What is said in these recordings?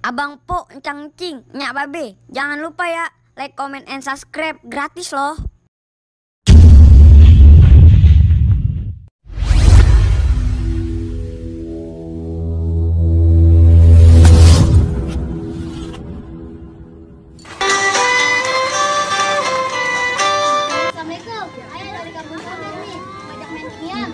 Abang Po, Encang Cing, Nyak Babe. Jangan lupa ya, like, comment, and subscribe. Gratis loh. Assalamualaikum. Ayah dari kampung kami nih. Ngajak main ginian.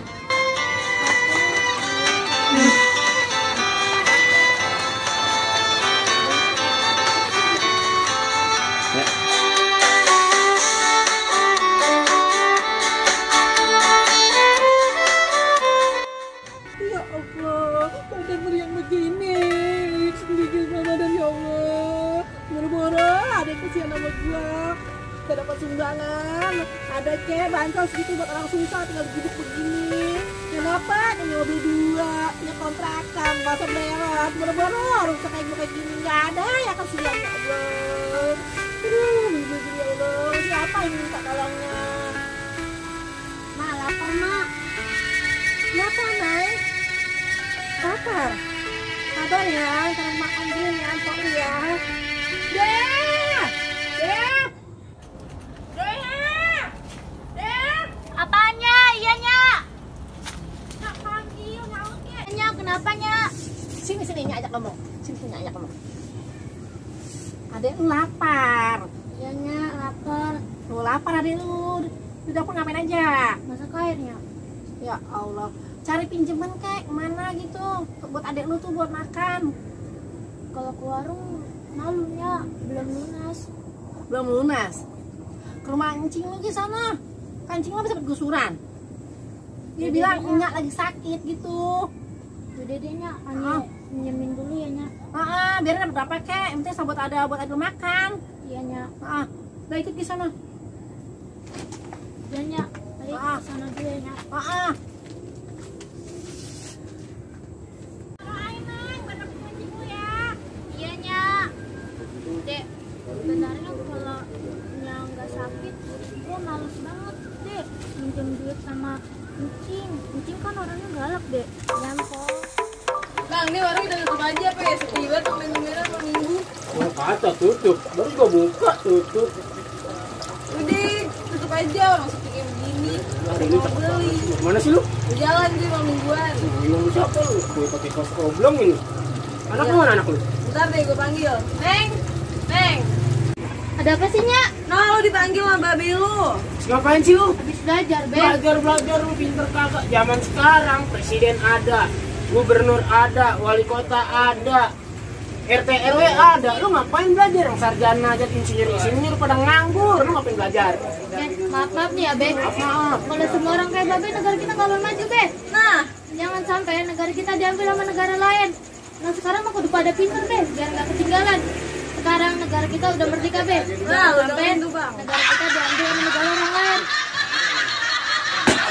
Ya Allah, badan meriang begini. Bikin Ramadan ya Allah. Boro-boro ada yang kesian sama gua. Gak dapat sumbangan. Ada bansos gitu buat orang susah tinggal duduk begini. Kenapa? Punya mobil 2, punya kontrakan, masa mewah. Boro-boro rusak kayak gini. Gak ada ya kesian ya Allah. Aduh, begini ya Allah. Siapa yang minta tolongnya? Mak, lapar mak. Kenapa, Nay? Apa? Sabar ya, kalau makan dulu ya, Mpok ya. Deh! Deh! Deh! Deh! Apanya? Iyanya. Nak panggil, oke. Nya, kenapa nya? Sini, ajak ngomong. Sini, ajak ngomong. Adek lu lapar. Iyanya, lapar. Lu lapar adek lu. Di dapur ngapain aja? Masak airnya. Ya Allah. Cari pinjaman kek, mana gitu. Buat adek lu tuh buat makan. Kalau ke warung malunya belum lunas. Belum lunas. Ke rumah encing lu di sana. Kan encing lu bisa gusuran. Dia Dede bilang nya. Nyak lagi sakit gitu. Dedenya hanya minjemin dulu ya nya. Biar ada berapa kek. Yang penting buat ada makan. Iyanya. Udah ikut di sana. Iyanya. Ayo ke sana dulu ya nya. Iyanya. Dek, sebenarnya kalau nya nggak sakit, gua males banget dek minjem duit sama Encing. Encing kan orangnya galak dek. Nyampo. Bang, ini warung udah tutup aja apa ya? Sepi banget sampai mingguan sama minggu. Oh, kata tutup, baru gua buka tutup. Udah, tutup aja orang sepi kayak begini. Hari ini Mau beli. Mana sih lu? Jalan sih sama mingguan. Bingung siapa lu? Gue pakai kaos oblong ini. Anak lu mana anak lu? Bentar deh gue panggil. Neng, Neng. Ada apa sih nya? Nah, lu dipanggil sama babe lu. Terus ngapain sih lu? Habis belajar be. Belajar lu pinter kagak? Zaman sekarang presiden ada, gubernur ada, wali kota ada, RT RW ada. Lu ngapain belajar? Yang sarjana aja insinyur pada nganggur. Lu ngapain belajar? Maaf nih ya be. Maaf. Kalau semua orang kayak babe, negara kita nggak bakal maju be. Nah, Jangan sampai negara kita diambil sama negara lain. Nah sekarang mah kudu pada pinter be, biar nggak ketinggalan. Sekarang negara kita udah merdeka be. Nah, lu Sampai doain tuh, Bang. negara kita diambil sama negara orang lain.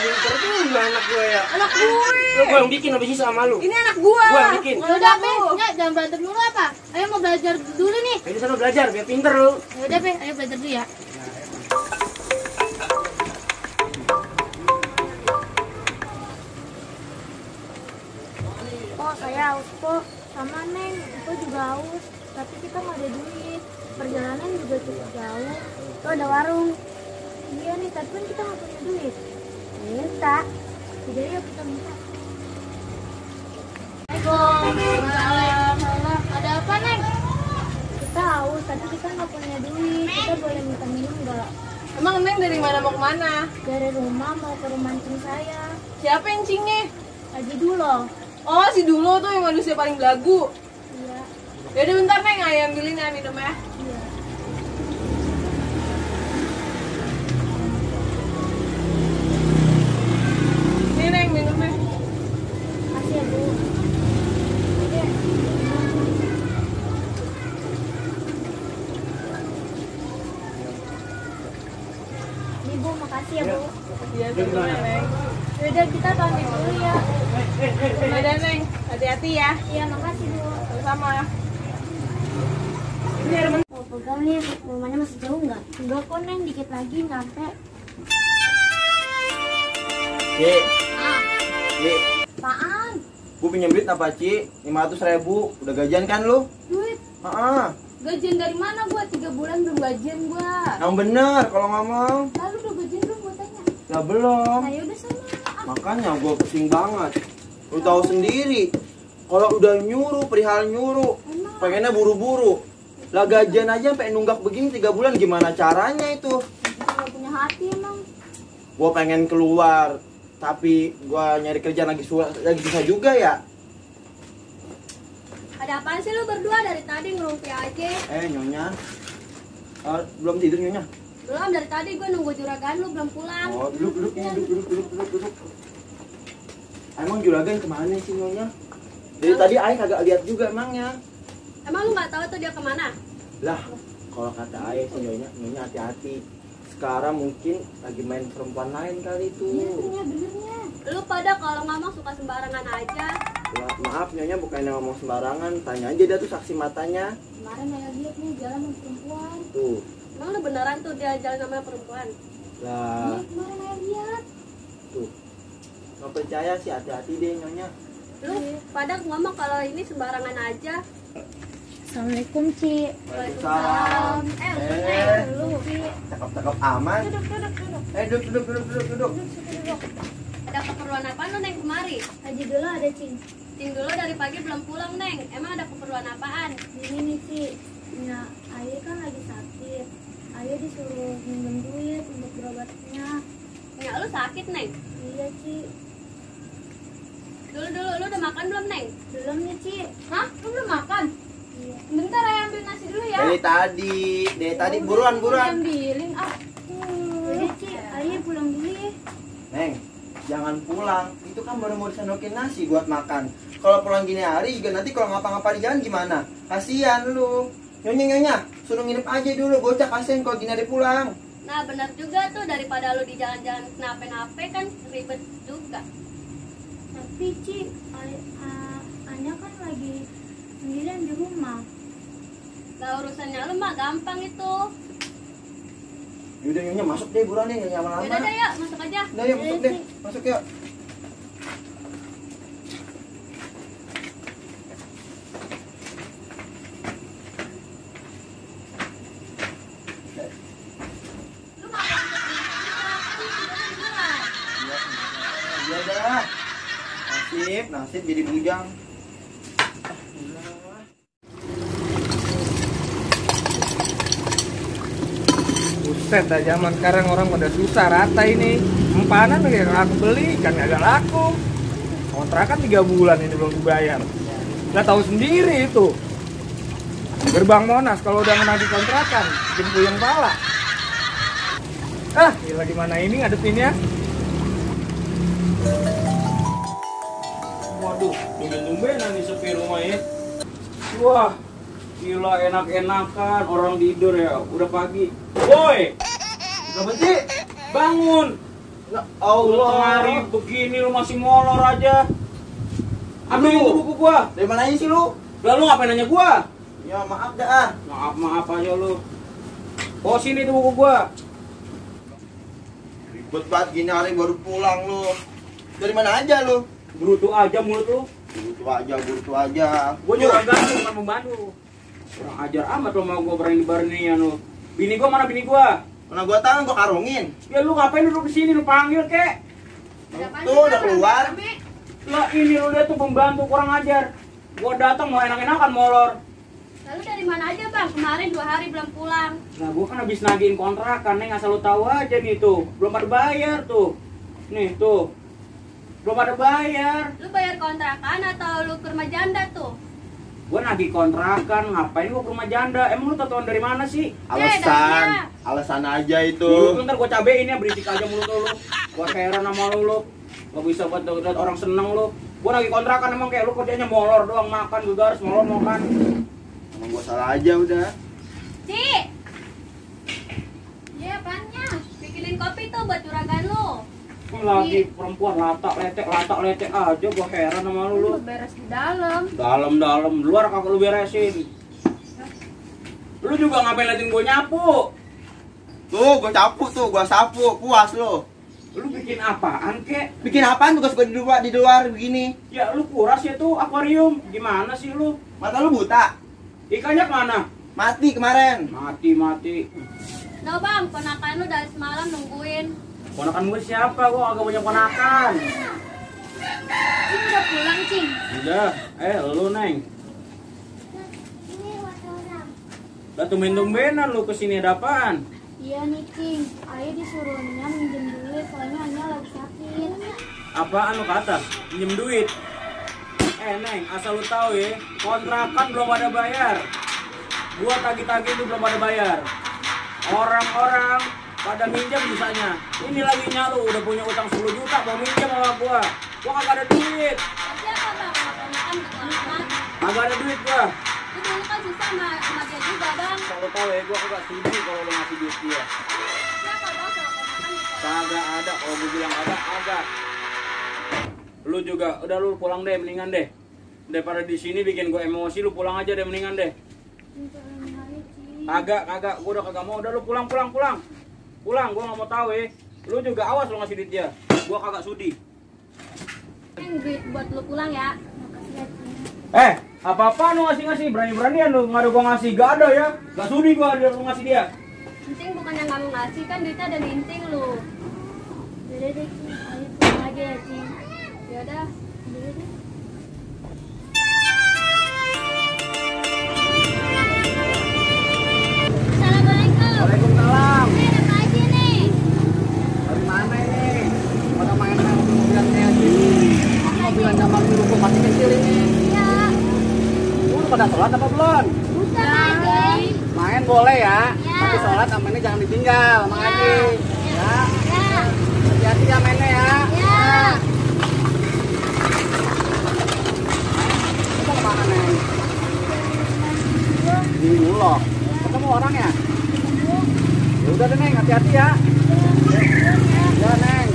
Pinter juga anak gue ya. anak gue. Lu gue yang bikin habis ini sama lu. Ini anak gua. Gue yang bikin. Ya udah be, nya jangan berantem dulu apa. Ayo mau belajar dulu nih. Ayo sana belajar biar pinter lu. Ya udah be, ayo belajar dulu ya. Oh saya haus po, sama Neng, aku juga haus. Tapi kita nggak ada duit. Perjalanan juga cukup jauh. Tuh ada warung. Iya nih, tapi kan kita nggak punya duit. Minta. Jadi yuk kita minta. Waalaikumsalam. Ada apa Neng? Kita haus, tapi kita nggak punya duit. Kita boleh minta minum nggak? Emang Neng dari mana mau kemana? Dari rumah mau ke rumah encing saya. Siapa encingnya? Haji dulu. Oh, si Dulo tuh yang manusia paling belagu. Iya. Yaudah bentar Neng, ayo ambilin ya minumnya. Iya. Nih Neng, minumnya. Makasih ya Bu. Nih Bu, makasih ya Bu. Iya, sama Neng. Yaudah kita pamit dulu ya. Dadah Neng, hati-hati ya. Iya makasih Bu. Sama. Mau pegang nih, rumahnya masih jauh nggak? Enggak kok Neng, dikit lagi nyampe. Apaan? Gue pinjam duit apa Ci? 500.000. Udah gajian kan lu? Duit Gajian dari mana gua? 3 bulan belum gajian gua. Yang bener kalau ngomong. Lalu udah gajian belum gua tanya. Ya belum. Nah, yaudah sama. Makanya gue pusing banget. Lu tahu sendiri. Kalau udah nyuruh, perihal nyuruh, pengennya buru-buru. Lah gajian aja sampai nunggak begini 3 bulan, gimana caranya itu? Gak punya hati emang. Gue pengen keluar, tapi gue nyari kerja lagi susah juga ya. Ada apaan sih lu berdua dari tadi ngerumpi aja? Nyonya, belum tidur Nyonya? Belum, dari tadi gue nunggu juragan lu belum pulang. Oh, duduk. Emang juragan kemana sih Nyonya? Dari tadi Ayah kagak lihat juga emangnya. Emang lu nggak tahu tuh dia kemana? Lah, kalau kata Ayah sih Nyonya hati-hati. Sekarang mungkin lagi main perempuan lain kali itu. Iya benernya. Lu pada kalau ngomong suka sembarangan aja. Ya, maaf Nyonya bukannya ngomong sembarangan, tanya aja dia tuh saksi matanya. Kemarin Naya lihat nih jalan sama perempuan. Tuh. Emang lu beneran tuh dia jalan sama perempuan? Lah, Iya kemarin Naya lihat. tuh. Nggak percaya sih, hati-hati deh Nyonya. Lu pada ngomong kalau ini sembarangan aja. Assalamualaikum Ci. Waalaikumsalam. Lu Cakep-cakep aman. Duduk. ada keperluan apa lu Neng kemari? Haji dulu ada Cing. Ting dulu dari pagi belum pulang Neng. Emang ada keperluan apaan? Ini nih Ci. Ya, Ayah kan lagi sakit. Ayah disuruh minjem duit untuk berobatnya. Ya lu sakit Neng. Iya Ci. Dulu lu udah makan belum Neng? Belum nih Ci. Hah? Lu belum makan? Iya. Bentar Ayah ambil nasi dulu ya. Dari tadi buruan. Ambilin ah. Jadi Ci, Ayah pulang dulu ya. Neng, jangan pulang. Itu kan baru mau disendokin nasi buat makan. Kalau pulang gini hari juga nanti kalau ngapa-ngapa di jalan gimana? Kasihan lu. Nyonya, suruh nginep aja dulu. Bocah kasihan kalau gini hari pulang. Nah benar juga tuh, daripada lu di jalan-jalan kenapa-napa kan ribet juga. Tapi Ci, Anya kan lagi sendirian di rumah. Lah urusannya lu mah gampang itu. Yaudah Nyonya masuk deh buruan nih, nggak lama-lama. Yaudah deh ya, masuk aja. Udah yuk masuk deh, masuk yuk. Lu ngapain Iya dah. Nasib jadi bujang. Buset dah, zaman sekarang orang pada susah rata ini. Empanan yang aku beli kan agak laku. Kontrakan 3 bulan ini belum dibayar. Nggak tahu sendiri itu. Gerbang Monas kalau udah menagih kontrakan bikin puyeng pala. Gila gimana ini ngadepinnya? Waduh, tumben-tumbenan nih sepi rumah ya. Wah, gila enak-enakan orang tidur ya, udah pagi. Woi, Kenapa sih? bangun. Ya Allah, hari begini lu masih molor aja. Ambil itu buku gua. Dari mana sih lu? Lah lu ngapain nanya gua? Ya maaf dah. Maaf aja lu. Oh sini tuh buku gua. Ribet banget gini hari baru pulang lu. Dari mana aja lu? Brutu aja mulut lu. Burutu aja. Gua juga ganggu bukan membantu. Kurang ajar amat lu mau gua berani-beranian lu. Bini gua mana bini gua? Mana gua tahu gua karungin. Ya lu ngapain duduk di sini lu panggil kek? Tuh udah keluar. Lah ini lu dia tuh pembantu kurang ajar. Gua datang mau enak-enakan molor. Lalu dari mana aja bang? Kemarin 2 hari belum pulang. Nah gua kan habis nagihin kontrakan, Neng asal lu tahu aja nih tuh. Belum ada bayar tuh. Nih tuh. Belum ada bayar. Lu bayar kontrakan atau lu ke rumah janda tuh? Gua nagih kontrakan, ngapain gua ke rumah janda? Emang lu tatoan dari mana sih? Alasan aja itu. Mulut lu ntar gua cabein ya, berisik aja mulut lu. Gua heran sama lu. Gak bisa buat lihat orang seneng lu. Gua nagih kontrakan emang kayak lu kerjanya molor doang, makan juga harus molor makan. Emang gua salah aja udah. Ci! Iya apanya? Bikinin kopi tuh buat juragan lu. Lagi perempuan latak letek aja, gua heran sama lu. Beres di dalam. Dalam, luar kagak lu beresin. Lu juga ngapain liatin gua nyapu? Tuh gua sapu, puas lu. Lu bikin apaan kek? Bikin apaan tugas gua di luar begini? Ya lu kuras ya tuh akuarium. Gimana sih lu? Mata lu buta? Ikannya mana? Mati kemarin. Mati. Nah bang, ponakan lu dari semalam nungguin. Ponakan gue siapa? Gue agak punya ponakan. Cing udah pulang Cing. Udah, lu Neng. Udah tumben-tumbenan lu kesini ada apaan? Iya nih Cing, Ayah disuruhnya minjem duit soalnya Anya lagi sakit. Apaan lu kata? Pinjem duit? Neng, asal lu tahu ya, kontrakan belum ada bayar. Gua tagih-tagih itu belum ada bayar. Orang-orang pada minjem bisanya. Ini lagi lu udah punya utang 10 juta mau minjem sama gua. Gua kagak ada duit. Tapi apa bang, kalau ponakan ketularan? Kagak ada duit gua. Itu dulu kan susah sama dia juga bang. Asal lu tahu ya, gua kagak setuju kalau lu ngasih duit dia. Siapa bang kalau ponakan gitu? Kagak ada, kalau gua bilang kagak. Lu juga, udah lu pulang deh, mendingan deh. Daripada di sini bikin gue emosi, lu pulang aja deh, mendingan deh. Kagak, gue udah kagak mau, udah lu pulang. Pulang, gue nggak mau tahu ya. Lu juga awas lu ngasih duit dia, gue kagak sudi. Neng, duit buat lu pulang ya. Makasih ya Cing. Apa-apa lu ngasih, berani-beranian lu nggak ada gue ngasih, gak ada ya, gak sudi gue ada lu ngasih dia. Inting bukannya nggak mau ngasih kan duitnya ada di Inting lu. Yaudah deh Cing, Ayah pulang aja ya Cing. Yaudah, dulu deh. Assalamualaikum. Waalaikumsalam. Ada apa aja nih? Dari mana ini? Pada main-main mobil-mobilannya gini. Mobilan zaman dulu gue masih kecil ini. Iya. Lu pada sholat apa belum? Bukan lagi. Main boleh ya, Ya. tapi sholat sama ini jangan ditinggal, sama Ya. Haji. Ya, Ya. hati-hati ya mainnya ya. Ya. Kita kemana Neng? Di Bulog. Ketemu orangnya? Ya udah deh Neng, hati-hati ya. Ya Neng.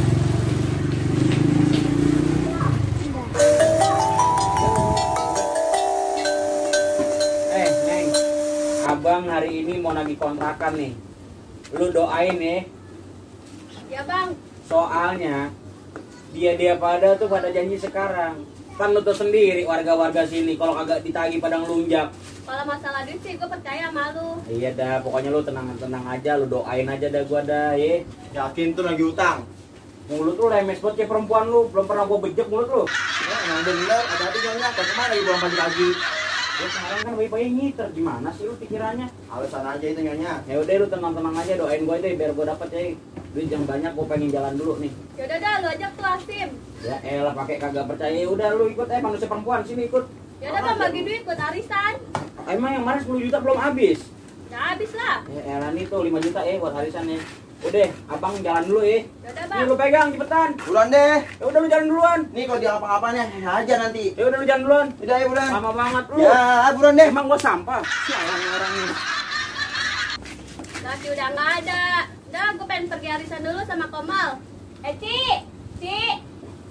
Neng, abang hari ini mau nagih kontrakan nih. Lu doain ya. Ya bang. Soalnya dia pada tuh pada janji sekarang. Kan lu tuh sendiri warga-warga sini kalau kagak ditagih pada ngelunjak. Kalau masalah duit sih gue percaya sama lu. Iya dah, pokoknya lu tenang aja, lu doain aja dah gua dah, ya. Yakin tuh lagi utang. Mulut lu lemes banget kayak perempuan lu, belum pernah gua bejek mulut lu. Ya, emang bener, hati-hati nyonya, ke kemana lagi pulang pagi-pagi? Ya sekarang kan bayi-bayi ngiter, gimana sih lu pikirannya? Alasan aja itu nyonya. Ya udah lu tenang aja, doain gua aja biar gua dapet ya. Duit yang banyak gua pengen jalan dulu nih. Yaudah dah, lu ajak tuh Asim. Ya elah pakai kagak percaya. Ya udah lu ikut manusia perempuan sini ikut. Yaudah bang, bagi duit buat arisan. Emang yang mana 10 juta belum habis? Udah habis lah. Ya elah nih tuh 5 juta buat harisan ya. Udah, abang jalan dulu ya. Yaudah Nih bang. lu pegang cepetan. Bulan deh. Ya udah lu jalan duluan. Nih kalau dia apa-apanya aja nanti. Ya udah lu jalan duluan. Udah ya bulan. Lama banget lu. Ya, bulan deh. Emang gua sampah. Sialan nih orang nih. Tapi udah nggak ada. Udah, gue pengen pergi arisan dulu sama Komal. Ci,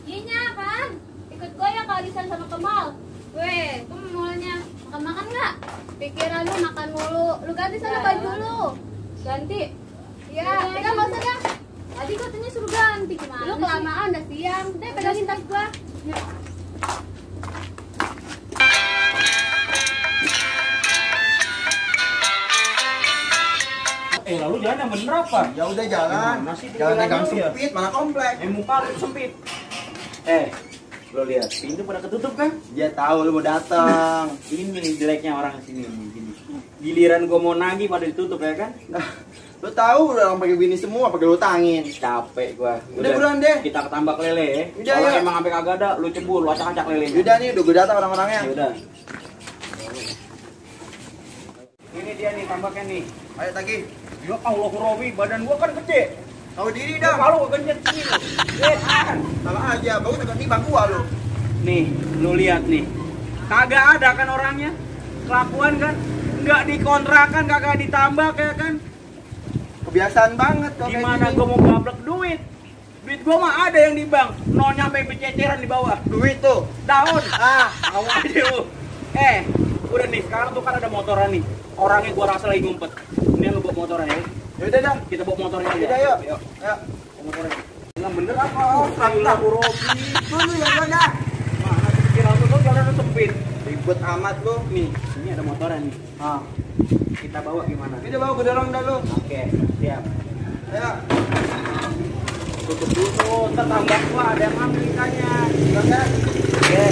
iya kan? Ikut gue ya ke arisan sama Komal. Weh, gue maunya makan nggak? Pikiran lu makan mulu. Lu ganti sana baju lu. Ganti. Iya, udah nggak usah dah. Tadi katanya suruh ganti gimana? Lu kelamaan udah siang. Udah pegangin tas gua. Lalu jalan yang bener apa? Ya udah jalan. Gimana sih Jalan pikiran gang lu ya? sempit, mana komplek. Muka lu sempit. Lo lihat, pintu pada ketutup kan? Dia tahu lu mau datang. Ini jeleknya orang sini gini. Giliran gua mau nagih pada ditutup ya kan? Nah, lu tahu udah orang pakai bini semua, pakai lu tangin. Capek gua. Udah buruan deh. Kita ketambak lele ya. Udah, Kalau ya. emang sampai kagak ada, lu cebur, lu acak-acak lelenya. Udah nih, udah gue datang orang-orangnya. Ya udah. Ini dia nih tambaknya nih. Ayo tagih. Ya Allah Robi, badan gua kan gede. Tahu diri Dah dong. kalau kencet sini lu. Sama aja, bagus agak timbang gua lu. Nih, lu lihat nih. Kagak ada kan orangnya. Kelakuan kan nggak dikontrakan, kagak ditambah kayak kan. Kebiasaan banget kok kayak Gimana gini. gua mau gablek duit? Duit gua mah ada yang di bank, no nyampe bececeran di bawah. Duit tuh. Daun. Tahu aja lu. Udah nih, sekarang tuh kan ada motoran nih. Orangnya gua rasa lagi ngumpet. Ini lu bawa motornya ya. Ya udah dah. Kita bawa motornya aja. Udah yuk. Yuk. Ayo. Bawa motornya. Yang bener apa? Alhamdulillah. Robi. Itu lu yang mana? Mana pikiran lu tuh jalan sempit. ribet amat lu. Nih, ini ada motoran nih. Ah, Kita bawa gimana? kita bawa ke dalam dah lu. Oke, siap. Ayo. Tutup dulu, ntar tambah gua ada yang ambil ikannya. Silakan. Oke.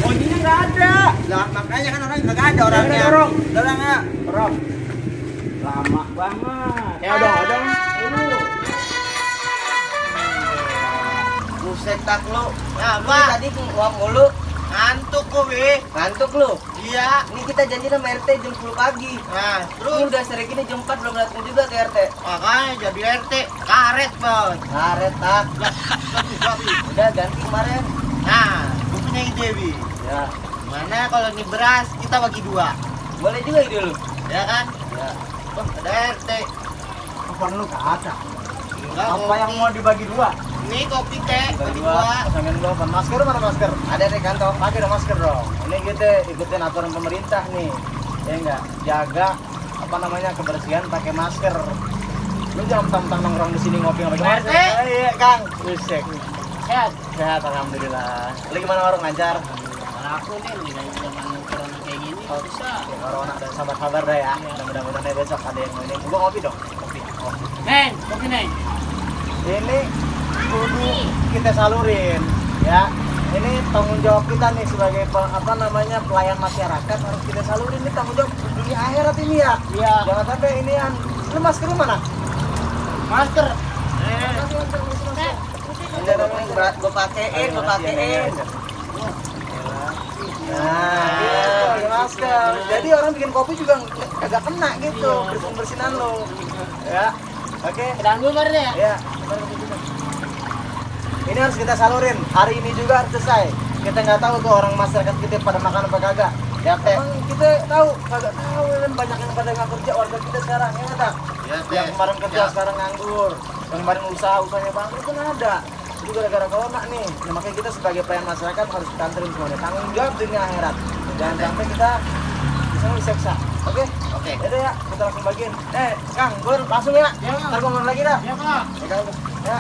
Oninya nggak ada. Lah, makanya kan orang kagak ada orangnya. Dorong. Dorong ya. Dorong. Lama banget. Ya udah. Buset tak lu. Ya, apa? Tadi ngomong mulu. Ngantuk kok, Ngantuk lu? Iya. Ini kita janji sama RT jam 10 pagi. Nah, terus ini udah sore gini jam 4 belum datang juga ke RT. Makanya jadi RT karet, Bos. Karet tak. Udah ganti kemarin. Nah, gue punya ide, Bi. Ya. Gimana kalau ini beras kita bagi 2? Boleh juga ide lu. Ya kan? Ya. Oh, ada RT. Apa lu kagak? Enggak, Apa yang mau dibagi 2? ini kopi teh bagi 2. Pasangan gua apa? Masker mana masker? Ada di kantong. Pakai dong masker dong. Ini kita ikutin aturan pemerintah nih. Ya enggak? Jaga apa namanya kebersihan pakai masker. Lu jangan mentang-mentang nongkrong di sini ngopi nggak pakai masker. Iya, Kang. Buset. Sehat. Sehat alhamdulillah. Lu gimana warung lancar? Aku nih zaman corona kayak gini bisa. Ya, corona dan sabar-sabar dah ya. Mudah-mudahan besok ada yang mau ini. Gua ngopi dong. Kopi. Neng, kopi Neng. Ini kudu kita salurin ya. Ini tanggung jawab kita nih sebagai pelayan masyarakat, harus kita salurin. Ini tanggung jawab dunia akhirat ini ya. Iya. Jangan sampai ini lu maskernya mana? Masker. Ini dong nih gua pakein. Nah, pakai masker. Jadi orang bikin kopi juga kagak kena gitu, bersihin-bersihan lo. Ya. Oke. Pedang dulu baru ya. Ya. Ini harus kita salurin. Hari ini juga harus selesai. Kita nggak tahu tuh orang masyarakat kita pada makan apa kagak. Ya, emang kita tahu, kagak tahu kan banyak yang pada nggak kerja warga kita sekarang, ya nggak tak? Ya, Yang kemarin kerja sekarang nganggur, yang kemarin usahanya bangkrut kan ada. Itu gara-gara corona nih. Nah, makanya kita sebagai pelayan masyarakat harus kita anterin semuanya. Tanggung jawab dunia akhirat. Jangan sampai kita bisa diseksa. Oke? Oke. Yaudah ya, kita langsung bagiin. Kang, Gur, langsung ya. Ya. Ntar gua ngomong lagi dah. Ya, Kak. Ya, Kang. Ya.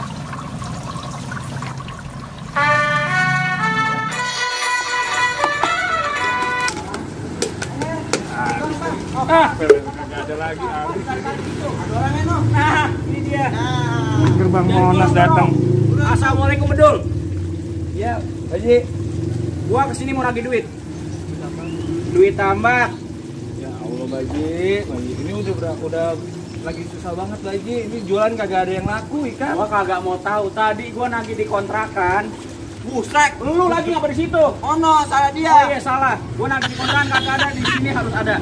Nggak ada lagi. Ada orangnya no. Nah, ini dia. Gerbang Monas datang. Assalamualaikum Bedul. Ya, Haji. Gua kesini mau nagih duit. Duit tambah. Ya Allah Baji, ini udah lagi susah banget Baji. Ini jualan kagak ada yang laku ikan. Gua kagak mau tahu. Tadi gua nagih di kontrakan. Busrek, lu lagi ngapa di situ? Oh no, salah dia. Oh iya salah. Gua nagih di kontrakan kagak ada, di sini harus ada.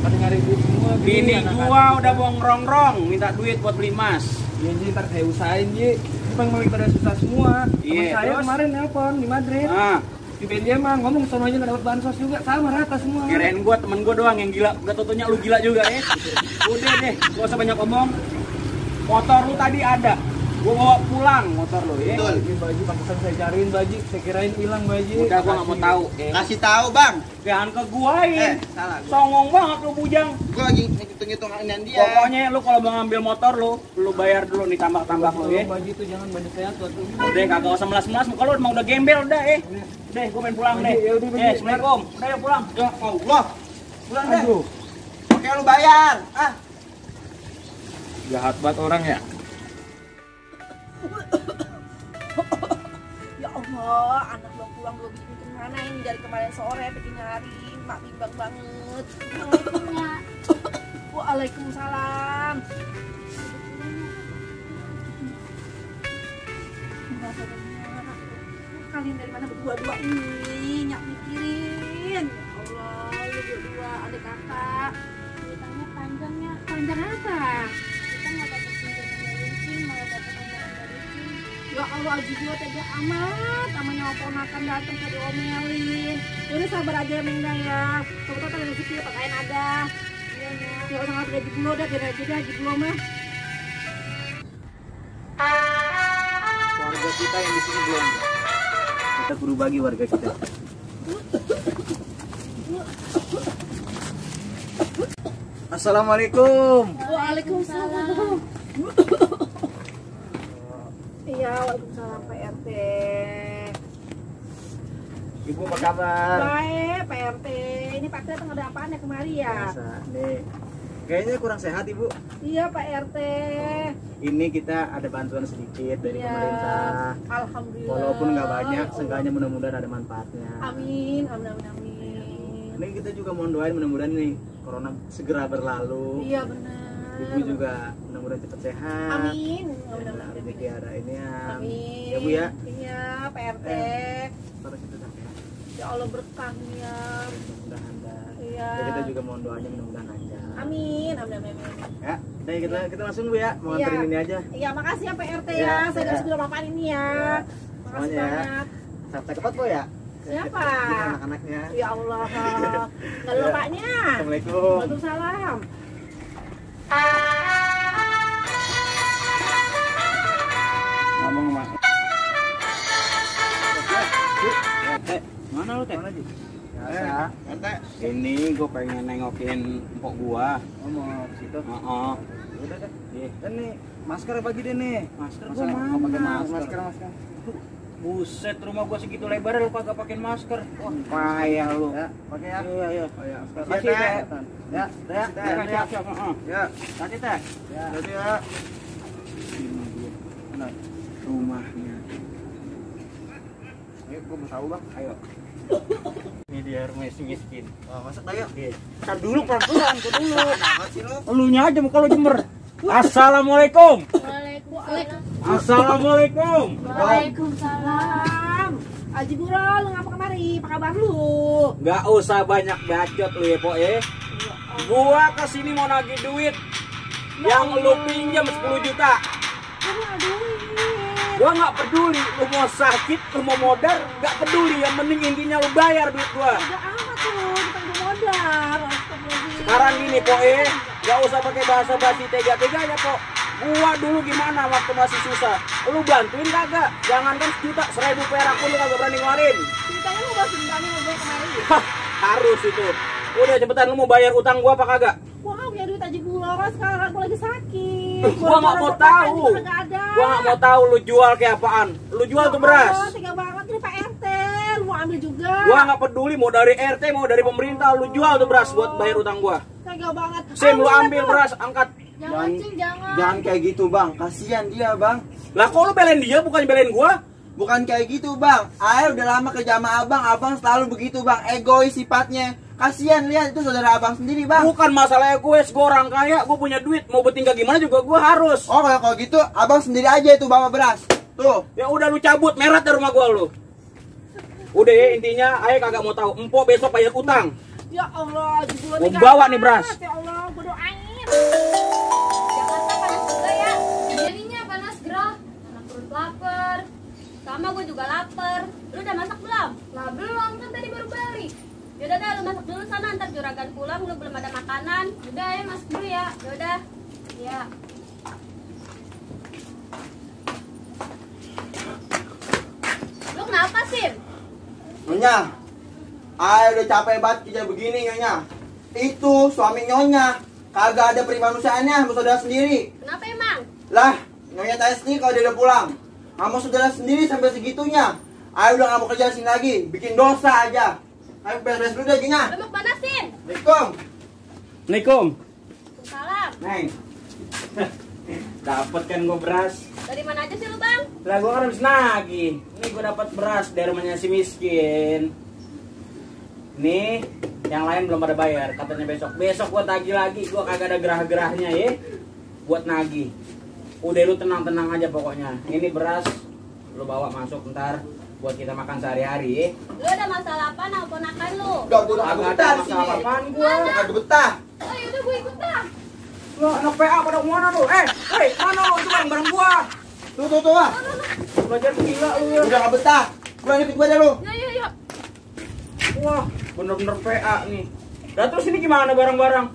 Pada nyari duit semua. Bini gua udah mau ngerongrong minta duit buat beli emas. Iya Ji, ntar saya usahain Ji. Bang lagi pada susah semua. Temen Iya, saya terus? kemarin nelpon di Madrid. Nah, Di BNJ mah ngomong sono aja nggak dapat bansos juga, sama rata semua. kirain gua temen gua doang yang gila. Udah tentunya lu gila juga ya. Udah deh, gak usah banyak ngomong. Motor lu tadi ada. Gua bawa pulang motor lu ya. Betul. Ini Baji pantesan saya cariin Baji, saya kirain hilang Baji. Udah gua gak mau tahu. Kasih tahu, Bang. Jangan ke guain. Salah gua. Songong banget lu bujang. Gua lagi ngitung-ngitung inian dia. Pokoknya lu kalau mau ngambil motor lu bayar dulu nih tambah-tambah lu ya. Baji itu jangan banyak saya tuh. Udah kagak usah melas-melas, kalau emang udah gembel udah Deh, gua main pulang deh. Ya udah, Baji. Assalamualaikum. Udah yuk pulang. Ya Allah. Pulang deh. Aduh, Oke, lu bayar. Ah, jahat banget orang ya. Ya Allah, anak belum pulang belum bikin kemana ini dari kemarin sore bikin nyari, mak bimbang banget. Waalaikumsalam. Kenapa banyak? Kalian dari mana berdua-dua ini? Nyak mikirin. Ya Allah, lu berdua adik kakak. Ceritanya panjangnya. Panjang apa? Kita nggak dapat pinjaman dari Cing, malah dapat pinjaman dari Cing. Ya Allah, Aji gue tega amat. Namanya ponakan datang ke diomelin. Ini sabar aja ya Mengga ya. Coba tadi rezeki ya pakaian ada. Iya, Nyak. Ya orang harus gaji dulu dah, biar aja dah gaji dulu mah. Warga kita yang di sini belum. Kita kudu bagi warga kita. Assalamualaikum. Waalaikumsalam. Iya, waalaikumsalam Pak RT. Ibu apa kabar? Baik, Pak RT. Ini Pak RT ada apaan ya kemari ya? Biasa. Nih, kayaknya kurang sehat Ibu. Iya Pak RT. Ini kita ada bantuan sedikit dari Iya. pemerintah. Alhamdulillah. Walaupun nggak banyak, Ya Allah. seenggaknya mudah-mudahan ada manfaatnya. Amin, amin, amin, amin. Ini kita juga mohon doain mudah-mudahan nih corona segera berlalu. Iya benar. Ibu juga mudah-mudahan cepat sehat. Amin. Amin, amin, amin. Rezeki ada ini ya. Amin. Ya Bu ya. Iya Pak RT. Taruh situ dah. Ya Allah berkahnya. Mudah-mudahan dah. Iya. Ya, kita juga mohon doanya mudah-mudahan lancar. Amin, amin, amin, amin. Ya, kita langsung Bu ya. Mau Iya. anterin ini aja. Iya, makasih ya Pak RT Iya, ya. Saya iya. sudah makan ini ya. Makasih Semuanya ya. banyak. Sampai cepat Bu ya. Siapa? Ini anak-anaknya. Ya Allah. Nggak Iya. lupanya. Assalamualaikum. Waalaikumsalam. Ngomong sama mana lu teh? Mana Ji? Biasa. Ini gue pengen nengokin empok gua. Oh, mau ke situ? Heeh. Udah deh. Dan nih masker bagi deh nih. Masker gua mana? Pakai masker. Buset, rumah gua segitu lebar lu kagak pakai masker. Wah, payah lu. Ya, pakai ya. Iya, iya. Oh, ya. Kasih teh. Ya, teh. Siap, siap. Heeh. Ya. Kasih teh. Ya. Kasih ya. Ini dia. Mana rumahnya? Ayo, gua mau tahu, Bang. Ayo. Ini dia rumah si miskin. Oh, masak ayo. Ntar dulu pelan-pelan ke dulu. Elunya aja muka lu jemer. Assalamualaikum. Assalamualaikum. Waalaikumsalam. Haji Buro, lu ngapa kemari? Apa kabar lu? Gak usah banyak bacot lu ya, Pok ya. Gua kesini mau nagih duit yang lu pinjam 10 juta. Gua nggak peduli lu mau sakit, lu mau modal, nggak peduli. Yang penting intinya lu bayar duit gua. Udah amat tuh, bukan gue modal. Astagfirullahaladzim. Sekarang gini, Pok gak usah pakai bahasa basi tega-teganya, Pok. Gua dulu gimana waktu masih susah? Lu bantuin kagak? Jangankan sejuta, 1000 perak pun lu kagak berani ngeluarin. Ceritanya lu bahas dendamnya sama gue kemari. Hah, harus itu. Udah cepetan, lu mau bayar utang gua apa kagak? Gua nggak punya duit Haji Buro, kan sekarang aku lagi sakit. Gua nggak mau tahu. Gua nggak mau tahu lu jual kayak apaan. Lu jual tuh beras. Oh, tega banget ini Pak RT. Lu mau ambil juga. Gua nggak peduli mau dari RT mau dari pemerintah, lu jual tuh beras buat bayar utang gua. Tega banget. Sim, lu ambil beras, angkat. Jangan kayak gitu bang, kasihan dia bang. Lah kok lu belain dia bukan belain gua? Bukan kayak gitu bang. Ayo udah lama kerja sama abang selalu begitu bang, egois sifatnya. Kasihan, lihat itu saudara abang sendiri bang. Bukan masalah gue orang kaya, gue punya duit, mau bertingkah gimana juga gue harus. Oh kalau gitu abang sendiri aja itu bawa beras. Tuh. Ya udah lu cabut, merat dari rumah gue lu. Udah ya intinya, ayo kagak mau tahu. Empok besok bayar utang. Ya Allah, Haji Buro. Gua bawa nih beras. Ya Allah, gua doain. Jakarta panas juga ya. Jadinya panas gerah. Anak perut lapar. Sama gue juga lapar. Lu udah masak belum? Lah belum, kan tadi baru balik. Yaudah dah, lu masak dulu sana, ntar juragan pulang lu belum ada makanan. Udah ya, masuk dulu ya. Yaudah. Ya. Lu kenapa sih? Nyonya, ayo udah capek banget kerja begini nyonya. Itu suami nyonya kagak ada perimanusiaannya sama saudara sendiri. Kenapa emang? Lah, nyonya tanya sendiri kalau dia udah pulang. Sama saudara sendiri sampai segitunya. Ayo udah gak mau kerja sini lagi, bikin dosa aja. Ayo beres-beres dulu deh nyonya. Lu mau panasin? Assalamualaikum. Assalamualaikum. Salam. Neng. Dapat kan gue beras. Dari mana aja sih lu, Bang? Lah gue kan habis nagih. Ini gue dapat beras dari rumahnya si miskin. Nih, yang lain belum pada bayar. Katanya besok. Besok gue tagih lagi. Gue kagak ada gerah-gerahnya ya. Buat nagih. Udah lu tenang-tenang aja pokoknya. Ini beras lu bawa masuk ntar buat kita makan sehari-hari ya. Lu ada masalah apa sama ponakan lu? Udah gue udah Kagak betah ada di sini. masalah apaan gue. Kagak betah. Oh yaudah gue ikut dah. Lu anak PA pada mana lu? Hei, mana lu? Itu kan bareng gua. Tuh ah. Belajar gila lu ya. Udah gak betah. Pulang ikut gue dah lu. Ya. Wah, bener-bener PA nih. Lah terus ini gimana barang-barang?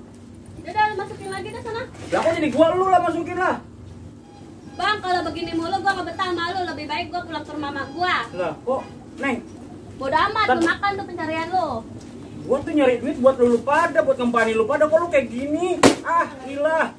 Udah lu masukin lagi dah sana. Lah kok jadi gua lu lah masukin lah. Bang, kalau begini mulu gua gak betah sama lu. Lebih baik gua pulang ke rumah mak gua. Lah kok, Neng, Bodoh amat, lu makan tuh pencarian lu. gua tuh nyari duit buat lu pada, buat ngempani lu pada, kok lu kayak gini? Ah, gila.